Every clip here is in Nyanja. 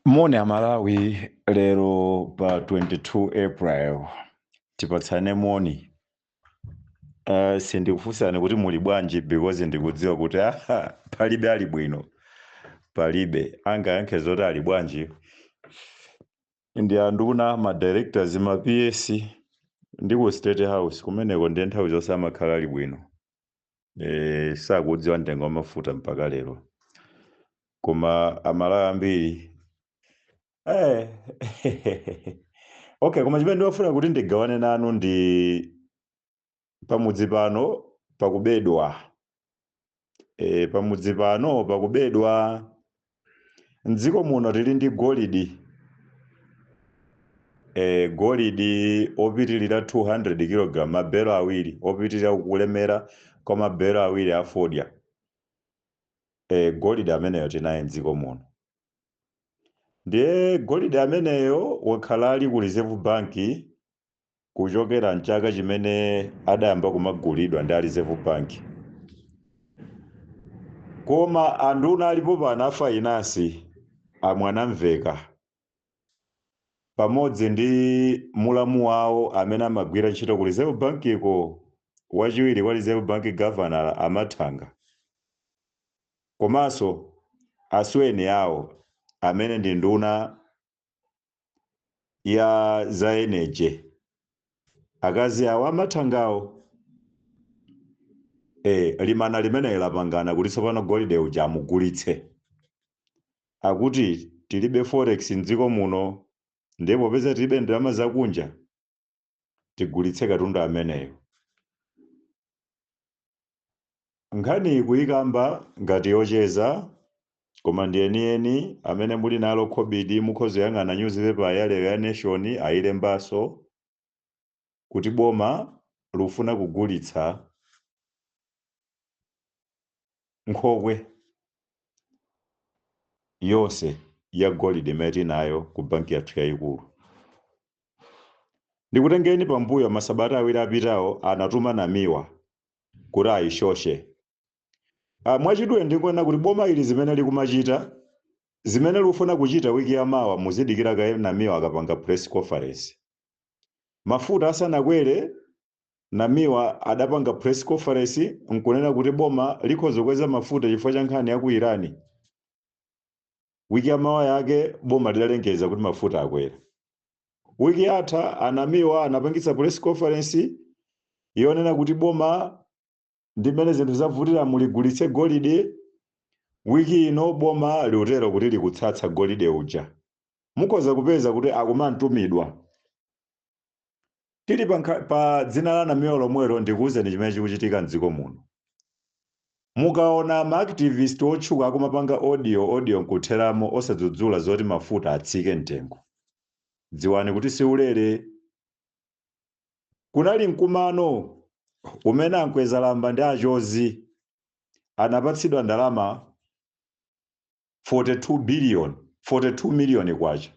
Moni Amalawi, lero pa 22 April tipatsane moni. Sindikufunsani kuti muli bwanji because ndikudziwa kuti aha, palibe ali bwino, palibe angayankhe zoti ali bwanji. Ndi anduna, ma directors, ma PS ndi ku State House kumeneko, ndiye nthawi zonse amakhala ali bwino. Sakudziwa mtengo wa mafuta mpaka lero, koma Amalawi ambiri. Okay, koma chimene ndimafuna kuti ndigawane nanu ndi pamudzi pano pakubedwa. Pamudzi pano pakubedwa. Mdziko muno tili ndi golidi, golidi opitilira 200 kg, mabelo awiri opitilira kulemera kwa mabelo awiri a fodya. Golidi ameneyo tinaye mdziko muno. Ndiye golidi ameneyo wakhala ali ku Reserve Bank kuchokera mchaka chimene adayamba kumagulidwa ndi a Reserve Bank. Koma anduna alipo pano a finance, a Mwanamveka, pamodzi ndi mulamu wawo amene amagwira ntchito ku Reserve Bank iko, wachiwiri kwa Reserve Bank Governor, a Mathanga, komanso asweni awo amene ndi nduna ya za energy, akazi awo a Mathangawo, limana limene lapangana kuti tsopano golide uja amugulitse. Akuti tilibe forex mdziko muno, ndipo popeza tilibe ndalama zakunja, tigulitse katundu ameneyo. Nkhani kuyikamba ngati yocheza, koma ndi enieni. Amene muli nalo khobidi mukhoza kuyang'ana newspaper ya lero ya Nation, ayilembaso kuti boma lufuna kugulitsa nkhokwe yonse ya golide imene tinayo ku banki yathu yayikulu. Ndikutengeni pambuyo masabata 2 apitawo, anatuma Namiwa kuti ayishoshe. Mwachidule ndikuona kuti boma ili zimene likumachita, zimene lufuna kuchita wiki yamawa, muzidikira kaye Namiwa akapanga press conference. Mafuta asanakwere, Namiwa adapanga press conference nkunena kuti boma likhoza kukweza mafuta chifukwa cha nkhani ya ku Irani. Wiki yamawa yake boma lidalengeza kuti mafuta akwera. Wiki yatha anamiwa anapangitsa press conference yonena kuti boma ndi mmene zinthu zavutira muligulitse golide. Wiki ino boma liutero kuti likutsatsa golide uja. Mukhoza kupeza kuti akumantumidwa. Tili pa dzina la Namiwa lomwelo, ndikuwuzeni chimene chikuchitika mdziko muno. Mukaona ma activist otchuka akumapanga audio nkutheramo osadzudzula zoti mafuta atsike mtengo, dziwani kuti siulere. Kunali mkumano umene ankweza lamba ndi achozi anapatsidwa ndalama 42 billion, 42 million kwacha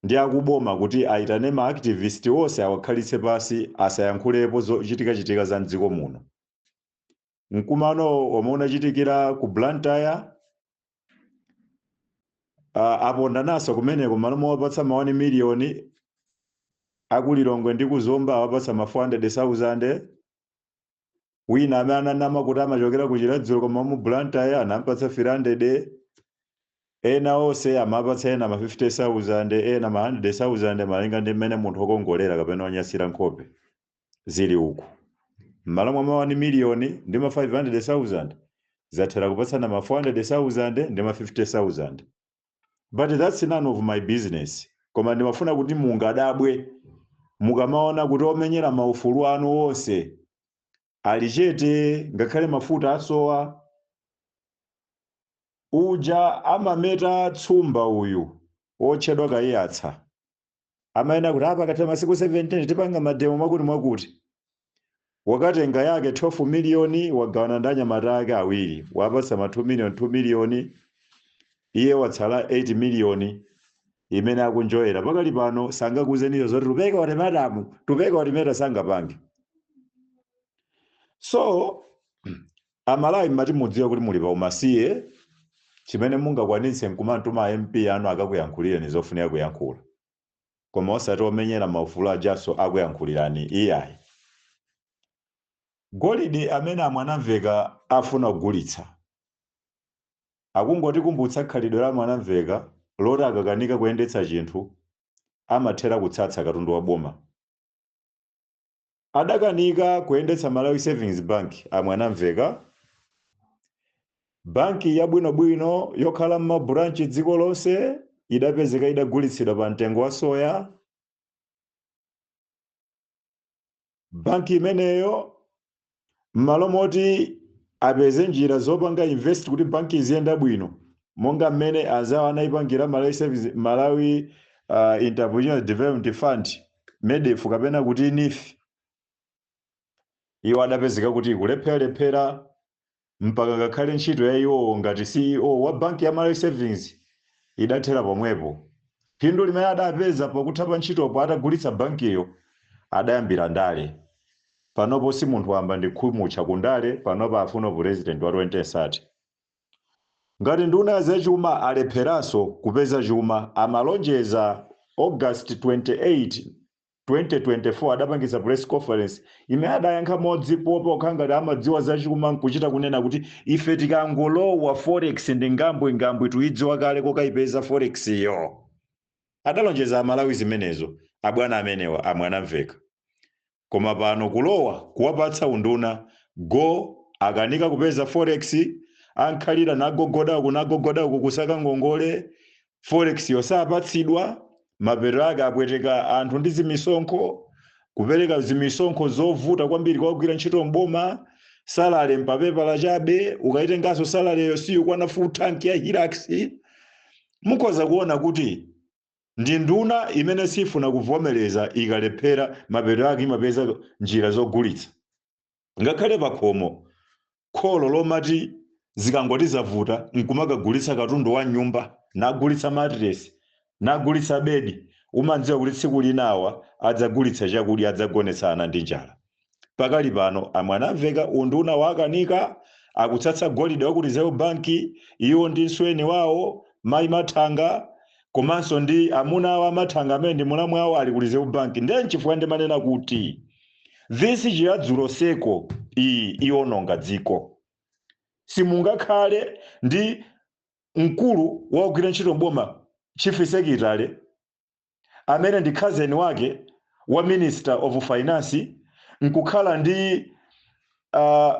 ndi akuboma kuti aitane ma activist onse, awakhalitse pasi, asayankhulepo zochitika-chitika za mdziko muno. Mkumano omwe unachitikira ku Blantyre, aponda naso kumeneko. Malo mowapatsa ma 1 million, akulilongwe ndi kuzomba awapatsa ma 400,000. Wina amene ananama kuti amachokera ku Chiradzulo koma mu Blantyre anampatsa 300. Ena onse amapatsa ena ma 50,000, ena ma 100,000, malinga ndi mmene munthu okongolera kapena wanyasira nkhope. Zili uku, m'malo mwa ma 1 million ndi ma 500,000, zathera kupatsana ma 400,000 ndi ma 50,000. But that's none of my business, koma ndimafuna kuti mungadabwe mukamaona kuti omenyera maufulu anu onse ali chete ngakhale mafuta asowa. Uja amameta tsumba uyu wotchedwa Kaiyatsa amayena kuti apa katha masiku 17 tipanga mademo mwakuti mwakuti. Wakatenga yake 12 miliyoni, wagawana ndi anyamata ake awiri, wapatsa ma 2 million 2 miliyoni. Iye watsala 8 miliyoni imene akunjoyera pakali pano. Sangakuuzenizo zoti tupeka ultimatum, tupeka ultimatum sangapange. So Amalawi, mmati mudziwe kuti muli pa umasiye. Chimene mungakwanitse nkumatuma MP anu akakuyankhulireni zofunika kuyankhula, koma osati omenyera maufulu ajaso akuyankhulirani, iyayi. Golide amene amwanamveka afuna kugulitsa akungotikumbutsa khalidwe la Mwanamveka loti akakanika kuyendetsa chinthu amathera kutsatsa katundu wa boma. Adakanika kuyendetsa Malawi Savings Bank amwanamveka, banki yabwinobwino yokhala m'mabranch dziko lonse, idapezeka idagulitsidwa pa mtengo wa soya. Banki imeneyo, m'malo moti apeze njira zopanga invest kuti banki iziyenda bwino monga mmene anzawo anayipangira Malawi Service, Malawi Entrepreneur Development Fund, MEDEF kapena kuti NEEF, iwo adapezeka kuti ikulepheralephera, mpaka ngakhale ntchito ya iwowo ngati CEO wa banki ya Malawi Savings idathera pomwepo. Phindu limene adapeza pakutha pa ntchitopo atagulitsa bankiyo, adayambira ndale. Panopo si munthu wamba ndi khumutcha kundale. Panopo afuna president wa 2030. Ngati nduna ya zachuma alepheranso kupeza chuma. Amalonjeza August 28 2024, adapangisa press conference imene adayankha modzipopa okha ngati amadziwa zachuma, nkuchita kunena kuti ife tikangolowa, forex ndi ngambwe ngambwe, tuidziwa kale kokayipeza forex iyo. Adalonjeza Amalawi zimenezo abwana amenewa amwanamveka. Koma pano kulowa, kuwapatsa unduna, go, akanika kupeza forex. Ankhalira nagogoda uku, nagogoda uku, kusaka ngongole, forex yosapatsidwa. Mapeto ake apweteka anthu ndi zimisonkho, kupereka zimisonkho zovuta kwambiri kwa kugwira ntchito mboma. Salary mpapepala chabe, ukaitenganso salary siyokwana full tank ya Hilux. Mukhoza kuona kuti ndi nduna imene sifuna kuvomereza ikalephera. Mapeto ake imapeza njira zogulitsa. Ngakhale pakhomo kholo lomati zikangoti zavuta nkumakagulitsa katundu wa nyumba, nagulitsa matiresi, nagulitsa bedi, umadziwa kuti tsiku linawa adzagulitsa chakudya, adzagonetsa ana ndi njala. Pakali pano amwanamveka unduna wakanika, akutsatsa golide wa ku Reserve Bank, iwo ndi msweni wawo mayi Mathanga, komanso ndi amuna awo amathanga amene ndi mulamu awo ali ku Reserve Bank. Ndiye nchifukwa ndimanena kuti this Chiradzulu circle iyi iwononga dziko. Simungakhale ndi mkulu wogwira ntchito boma, chief secretary, amene ndi cousin wake wa Minister of Finance, nkukhala ndi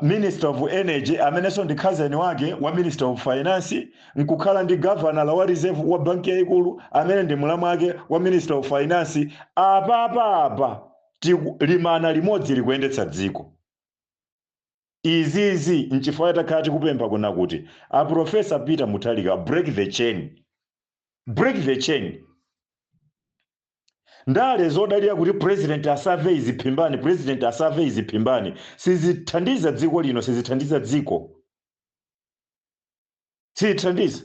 Minister of Energy amenenso ndi cousin wake wa Minister of Finance, nkukhala ndi governor wa Reserve wa banki yayikulu amene ndi mulamu wake wa Minister of Finance. Apapapa limana limodzi likuyendetsa dziko. Izizi nchifukwa takhala tikupempha kuna kuti a Professor Peter Mutharika, break the chain, break the chain. Ndale zodalira kuti president asave iziphimbani, president asave iziphimbani, sizithandiza dziko lino, sizithandiza dziko, sizithandiza.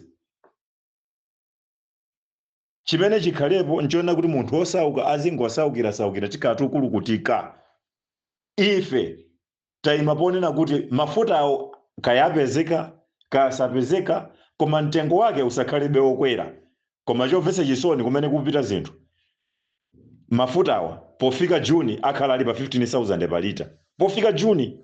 Chimene chikhalepo nchoona kuti munthu osauka azingosaukira saukira, tikhala tikulukutika. Ife tayima ponena kuti mafuta awo kayapezeka kayasapezeka, koma mtengo wake usakhalebe wokwera. Koma chomvetsa chisoni, kumene kupita zinthu, mafutawa pofika Juni akhala ali pa 15,000 pa lita pofika Juni.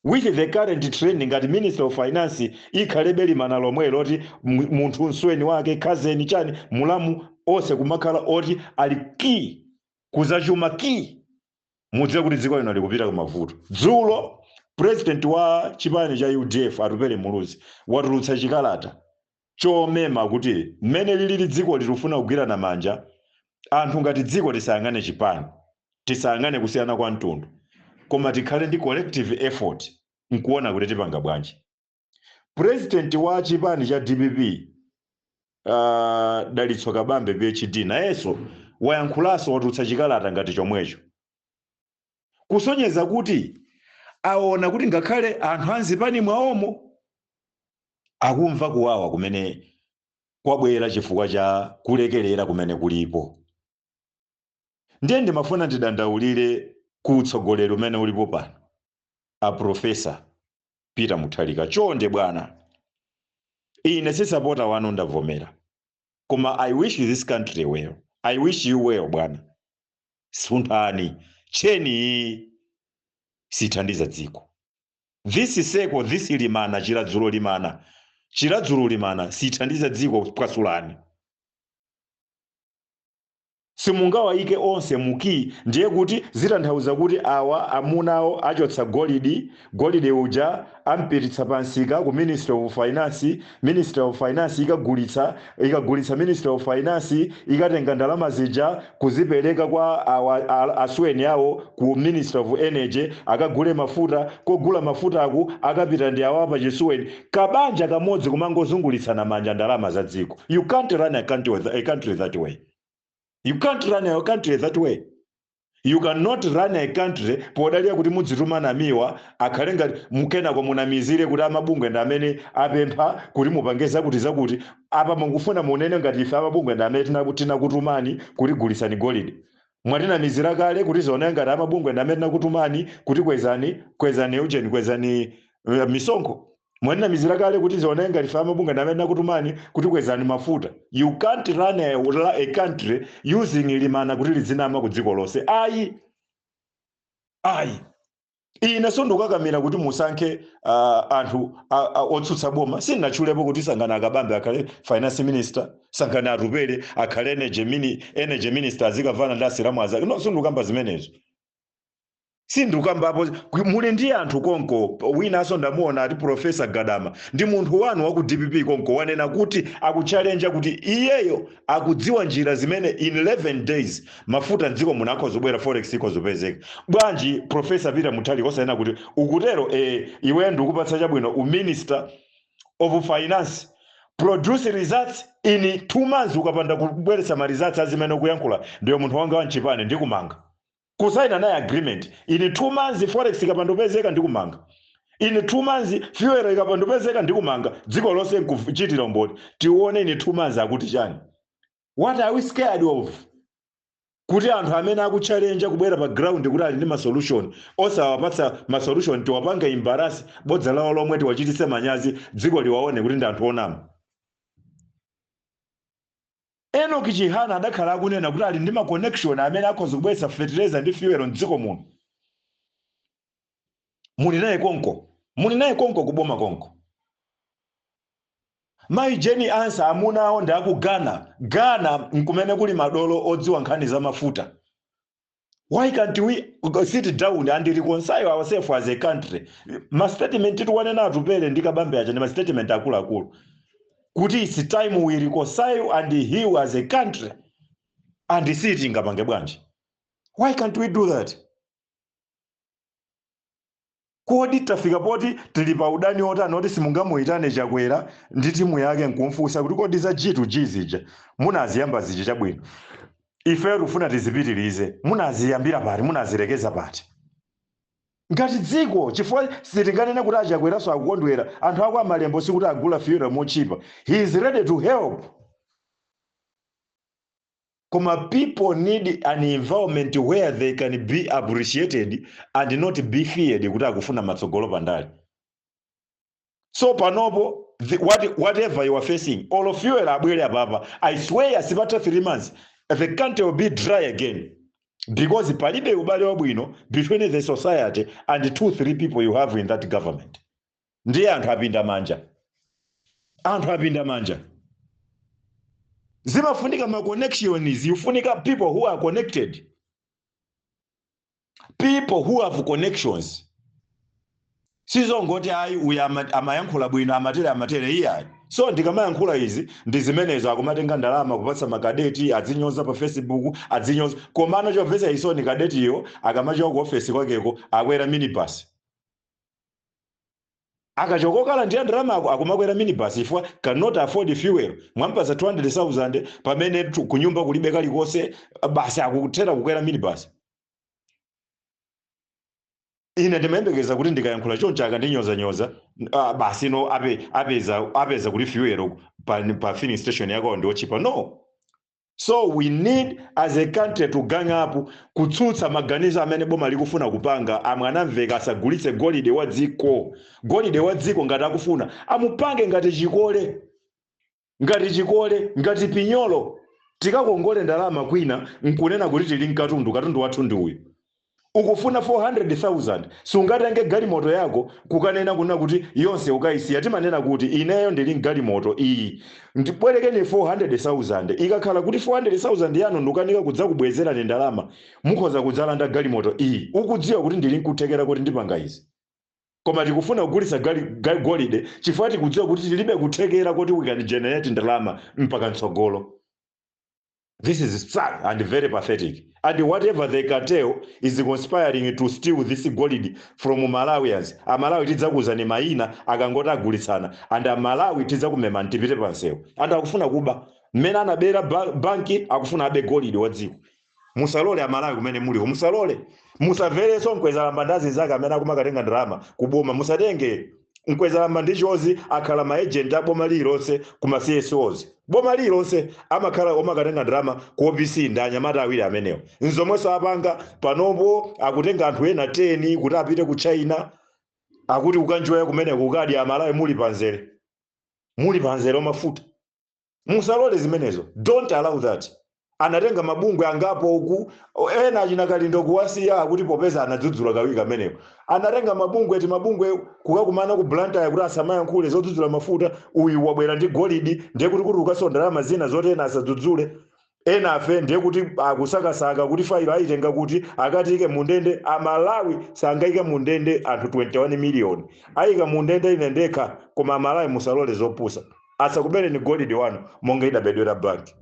With the current trend, ngati Minister of Finance ikhalebe limana lomwe loti munthu msweni wake, cousin, chani, mulamu, onse kumakhala oti ali key kuzachuma key, mudziwe kuti dziko lino likupita kumavuto. Dzulo president wa chipani cha UDF Atupele Muluzi watulutsa chikalata chomema kuti mmene lilili dziko litifuna kugwirana manja anthu ngati dziko, tisayang'ane chipani, tisayang'ane kusiyana kwa mtundu, koma tikhale ndi collective effort nkuona kuti tipanga bwanji. President wa chipani cha DPP, Dalitso Kabambe PhD, nayenso wayankhulanso, watulutsa chikalata ngati chomwecho, kusonyeza kuti aona kuti ngakhale anthu anzipani mwawomo akumva kuwawa kumene kwabwera chifukwa cha kulekelera kumene kulipo. Ndiye ndimafuna ndidandaulire ku utsogoleri umene ulipo pano, a Professor Peter Mutharika, chonde bwana. Ine si supporter wanu, ndavomera, koma I wish this country well. I wish you well, bwana. Sunthani cheni iyi, sithandiza dziko. This seko, this limana, Chiradzulo limana, Chiradzulo limana, sithandiza dziko. Pwasulani. Simungawayike onse muki. Ndiye kuti zitanthauza kuti awa amunawo achotsa golidi, golide uja ampititsa pansika ku Ministry of Finance. Ministry of Finance ikagulitsa, ikagulitsa Ministry of Finance ikatenga ndalama zija kuzipereka kwa awa asweni awo ku Ministry of Energy, akagule mafuta. Kogula mafuta aku akapita ndi awa pa chisuweni. Kabanja kamodzi kumangozungulitsana manja ndalama za dziko. You can't run a country that way. You can't run a country that way. You cannot run a country podalira kuti mudzituma Namiwa akhale ngati mukenako munamizire kuti amabungwe ndi amene apempha kuti mupange zakuti zakuti. Apa mukufuna munene ngati ife amabungwe ndi amene tinakutumani kuti gulisani golide. Mwatinamizira kale kuti zioneke ngati amabungwe ndi amene tinakutumani kuti kwezani, kwezani ujeni, kwezani misonkho. Mwatinamizira kale kuti zioneke ngati ife amabungwe ndi amene tinakutumani kuti kwezani mafuta. You can't run a country using limana kuti lidzinama ku dziko lonse. Ayi, ayi. Ine sindikukakamira kuti musankhe anthu otsutsa boma. Sindinatchulepo kuti sankhani Akabambe akhale finance minister, sankhani Atupele akhale energy minister, azikavana ndi Asilamu azake. No, sindikukamba zimenezo, sindikambapo. Muli ndi anthu konko. Winanso ndamuona ati Professor Gadama ndi munthu wanu wa ku DPP konko, wanena kuti akuchalenja kuti iyeyo akudziwa njira zimene in 11 days mafuta mdziko muno akhozobwera, forex ikhozopezeka. Bwanji Professor Peter Mutharika osanena kuti ukutero, iwe ndikupatsa chabwino uminister of finance, produce results in 2 months? Ukapanda kubweretsa ma results azimene ukuyankhula, ndiyo munthu wanga wanchipane, ndikumanga. Kusaina naye agreement: in 2 months forex ikapandopezeka, ndikumanga. In 2 months fuel ikapandopezeka, ndikumanga. Dziko lonse nkuchitira umboni. Tione in 2 months akuti chani. What are we scared of? Kuti anthu amene akuchalenja kubwera pa ground kuti ali ndi masolution, osawapatsa masolution, tiwapanga embarrass bodza lawo lomwe, tiwachititse manyazi, dziko liwaone kuti ndi anthu onama. Enoch Chihana adakhala akunena kuti ali ndi ma connection amene akhoza kubweretsa fertilizer ndi fuel mdziko muno. Muli naye konko, muli naye konko kuboma konko. Mayi Jane Ansah, amuna awo ndi aku Ghana. Ghana nkumene kuli madolo odziwa nkhani za mafuta. Why can't we sit down and reconcile ourselves as a country? Ma statement tikuwanena Atupele ndi Kabambe aja ndi ma statement akuluakulu kuti it's time we reconcile and heal as a country and see tingapange bwanji. Why can't we do that? Kodi tafika poti tili pa udani otani oti simungamuyitane Chakwera ndi timu yake nkumfunsa kuti kodi za G2G zija munaziyamba zija, chabwino, ife tikufuna tizipitirize, munaziyambira pati, munazilekeza pati ngati dziko? Chifukwa sitinganene kuti aChakweranso akukondwera anthu ako amalembo sikuti agula fuel mochipa. He is ready to help, koma people need an environment where they can be appreciated and not be feared kuti akufuna matsogolo pandale. So panopo whatever you are facing, all of you abwere apapa, I swear sipatha 3 months the country will be dry again, because palibe ubale wabwino between the society and two three people you have in that government. Ndiye anthu apinda manja, anthu apinda manja. Zimafunika ma connections, ifunika people who are connected, people who have connections. Sizongoti ayi, uyu amayankhula bwino, amatere, amatere, iyayi. So ndikamayankhula izi ndi zimenezo. Akumatenga ndalama kupatsa makadeti adzinyoza pa Facebook, adzinyoza. Komano chomvetsa isoni, kadetiyo akamachoka ku ofesi kwakeko akwera minibus. Akachokokala ndiye ndalama akumakwera minibus chifukwa cannot afford fuel. Mwampasa 200,000 pamene kunyumba kulibe kalikonse, basi akuthera kukwera minibus. Ine ndimayembekeza kuti ndikayankhula choncho akandinyozanyoza, basi no, apeza kuti fuel pa filling station yako ndi ochipa. No. So we need as a country to gang up kutsutsa maganizo amene boma likufuna kupanga. Amwanamveka asagulitse golide wa dziko. Golide wa dziko ngati akufuna amupange ngati chikole. Ngati chikole, ngati pinyolo, tikakongole ndalama kwina nkunena kuti tili mkatundu. Katundu wathu ndi uyu. Ukufuna 400,000, sungatenge galimoto yako kukanena kuna kuti yonse ukayisiya. Timanena kuti ineyo ndili mgalimoto iyi, ndibwerekeni 400,000. Ikakhala kuti 400,000 yanu ndikukanika kudzakubwezerani ndalama, mukhoza kudzalanda galimoto iyi. Ukudziwa kuti ndili nkuthekera kuti ndipanga izi, koma tikufuna kugulitsa golide chifukwa tikudziwa kuti tilibe kuthekera kuti we can generate ndalama mpaka mtsogolo. This is sad and very pathetic. And whatever the cartel is conspiring to steal this gold from Malawians, Amalawi tidzakuuzani mayina akangoti agulitsana, and Amalawi tidzakumema tipite pansewu. Anthu akufuna kuba mmene anabera banki, akufuna abe golide wa dziko. Musalole, Amalawi kumene muliko, musalole. Musamverenso Mkwezalamba ndi azinzake amene akumakatenga ndalama kuboma. Musatenge. Mkwezalamba ndi Chozi akhala ma agent a boma lililonse kuma CSOs. Boma lililonse amakhala omakatenga ndalama ku OPC ndi anyamata awiri amenewo. Nzomwenso apanga panopo, akutenga anthu ena 10 kuti apite ku China, akuti kukanjoya kumeneko, kukadya. Amalawi muli panzere, muli panzere omafuta. Musalole zimenezo, don't allow that. Anatenga mabungwe angapo uku, ena achina Kalindo kuwasiya, akuti popeza anadzudzula kawiri kameneko. Anatenga mabungwe, ti mabungwe kukakumana ku Blantyre kuti asamayankhule zodzudzula mafuta. Uyu wabwera ndi golidi, ndiye kuti ukaso ndalama zina zoti ena asadzudzule, ena afe. Ndiye kuti akusakasaka kuti failo ayitenga kuti akatike mundende. Amalawi sangayike mundende anthu 21 million, ayika mundende ine ndekha. Koma Amalawi musalole zopusa, asakubereni golidi wanu monga idabedwera banki.